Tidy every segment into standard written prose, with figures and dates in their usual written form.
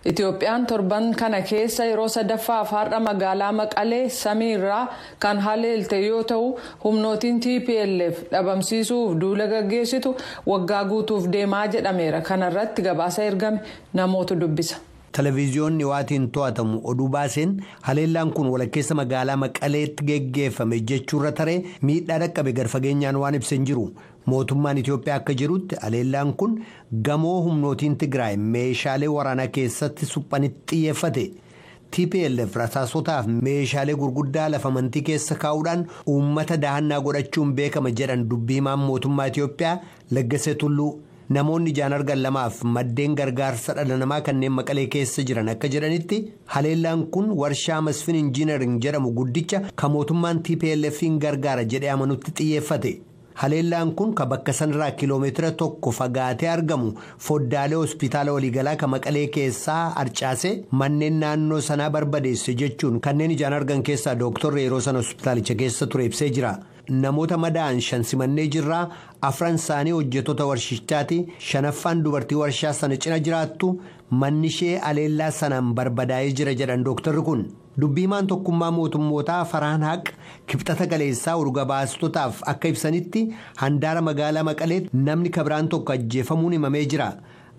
Itoophiyaan torban kana keessa yeroo sadaffaaf har'a magaalaa Maqalee samiirraa kan haleelte yoo ta'u, humnootiin TPLF dhabamsiisuuf duula gaggeessitu waggaa guutuuf deemaa jedhameera. Kanarratti gabaasa ergame namootu dubbisa. Televiziyoonni waatiin to'atamu oduu baaseen haleellaan kun walakkeessa magaalaa Maqaleetti geggeeffame jechuurra taree miidhaa dhaqqabe garfageenyaan waan ibsa hin jiru. Mootummaan Itoophiyaa akka jirutti haleellaan kun gamoo humnootiin Tigraay meeshaalee waraanaa keessatti suphanitti xiyyeeffate. TPLF rasaasotaaf meeshaalee gurguddaa lafa amantii keessa kaa'uudhaan uummata dahannaa godhachuun beekama jedhan dubbii himaan mootummaa Itoophiyaa Laggasee Tulluu. Namoonni ijaan argan lamaaf maddeen gargaarsa dhala namaa kanneen Maqalee keessa jiran akka jedhanitti haleellaan kun warshaa Masfin Injiinaring jedhamu guddicha kan mootummaan TPLF'n gargaara jedhee amanutti xiyyeeffate. Haleellaan kun kan bakka sanarraa kiiloomeetira 1 fagaatee argamu foddaalee hospitaala waliigalaa kan Maqalee keessaa harcaase manneen naannoo sanaa barbadeesse jechuun kanneen ijaan argan keessaa dooktorri yeroo sana hospitaalicha keessa ture ibsee jira. Namoota madaa'an 5 simannee jirraa, 4 isaanii hojjettoota warshichaati, 5ffaan dubartii warshaa sana cina jiraattu manni ishee haleellaa sanaan barbadaa'ee jira jedhan dooktarri kun. Dubbii himaan tokkummaa mootummootaa Farhaan Haq kibxata galeessaa urga baastotaaf akka ibsanitti handaara magaalaa Maqaleetti namni kabiraan tokko ajjeefamuun himamee jira.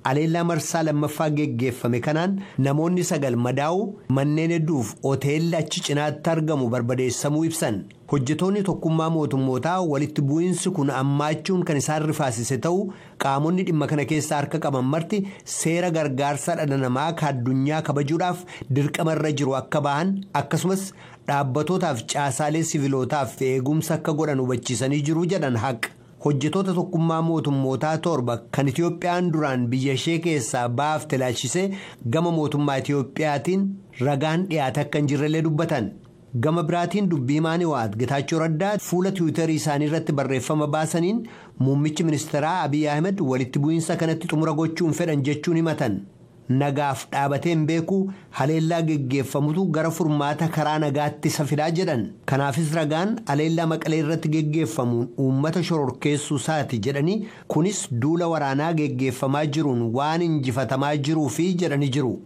Haleellaa marsaa lammaffaa geggeeffame kanaan namoonni 9 madaa'u, manneen hedduuf hoteelli achi cinaatti argamu barbadeessamuu ibsan. Hojjetoonni tokkummaa mootummootaa walitti bu'iinsi kun ammaachuun kan isaan rifaasise ta'u qaamonni dhimma kana keessa harka qaban marti seera gargaarsa dhala namaa kan addunyaa kabajuudhaaf dirqama irra jiru akka bahan akkasumas dhaabbatootaaf caasaalee sivilootaaf eegumsa akka godhan hubachiisanii jiru jedhan Haq. Hojjetoota tokkummaa mootummootaa 7 kan Itoophiyaan duraan biyya ishee keessaa baafte ilaalchisee gama mootummaa Itoophiyaatiin ragaan dhiyaate akka hin jirrellee dubbatan. Gama biraatiin dubbii himaan Hiwaat Getaachoo Raddaa fuula tiwiitarii isaanii irratti barreeffama baasaniin muummichi ministeeraa Abiy Ahmed walitti bu'iinsa kanatti xumura gochuun fedhan jechuun himatan. Nagaaf dhaabatee hin beeku, haleellaa geggeeffamutu gara furmaata karaa nagaatti isa fidaa jedhan. Kanaafis ragaan haleellaa Maqalee irratti geggeeffamuun uummata shororkeessuu isaati jedhanii kunis duula waraanaa geggeeffamaa jiruun waan injifatamaa jiruufi jedhanii jiru.